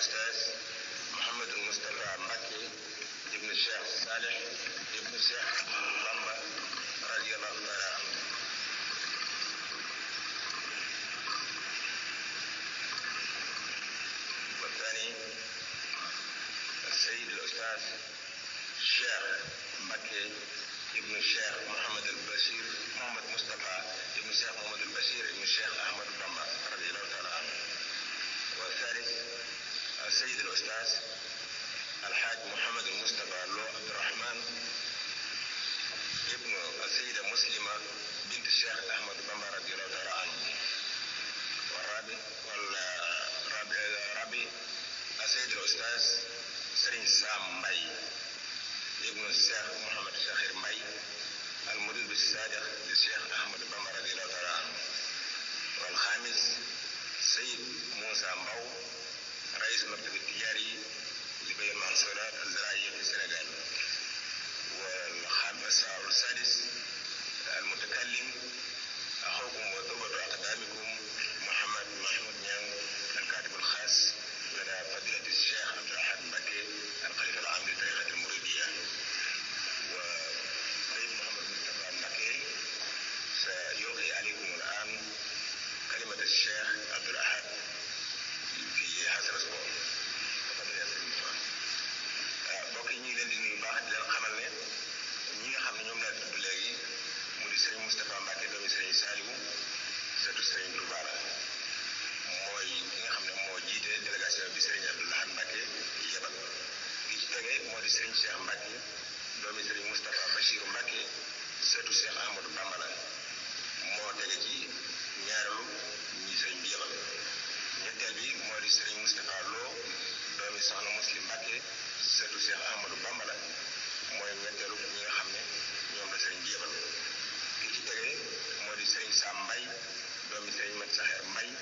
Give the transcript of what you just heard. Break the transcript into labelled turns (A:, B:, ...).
A: الأستاذ محمد المصطفى مكي ابن الشيخ صالح ابن الشيخ بامبا رضي الله تعالى عنه. والثاني السيد الأستاذ الشيخ مكي ابن الشيخ محمد البشير محمد مصطفى ابن الشيخ محمد البشير ابن الشيخ أحمد بامبا رضي الله تعالى عنه. والثالث السيد الأستاذ الحاج محمد المصطفى لو عبد الرحمن ابن السيدة مسلمة بنت الشيخ أحمد بامبا رضي الله تعالى عنه. والرابع السيد الأستاذ سرين سام ماي ابن الشيخ محمد شاخر ماي المريد الصادق للشيخ أحمد بامبا رضي الله تعالى عنه. والخامس سيد موسى مبو رئيس المكتب التجاري لبيع المحصولات الزراعية في السنغال. والسادس المتكلم أخوكم وذروة أقدامكم محمد محمود نيان الكاتب الخاص لدى فضيلة الشيخ عبد الأحد مكي الخليفة العام للطريقة المريدية. والسيد محمد مصطفى مكي سيلقي عليكم الآن كلمة الشيخ عبد الأحد في هذا الأسبوع. تفضل يا سيدي. mbokk yi ñu ngi leen di nuyu baax di leen xamal ne ñi nga xam ne ñoom laa tudd léegi mu di Serigne Moustapha Mbacke doomi Serigne Saliou surtout Serigne Touba la mooy ki nga xam ne moo jiite délégation bi Serigne Abdou Lahad Mbacke yebal. ki ci tege moo di Serigne Cheikh Mbacke doomi Serigne Moustapha Bachirou Mbacke surtout Cheikh Ahmadou Bamba la moo tege ci ñaareelu ñi Serigne bi yebal. ñetteel bi moo di Serigne Moustapha Lo doomi Soxna Muslim Mbacke surtout Cheikh Ahmadou Bamba la mooy ñetteelu ñi nga xam ne ñoom la Serigne bi yebal. ki ci tege moo di Serigne Sam Mbaye doomi Serigne Mat Saxeer Mbaye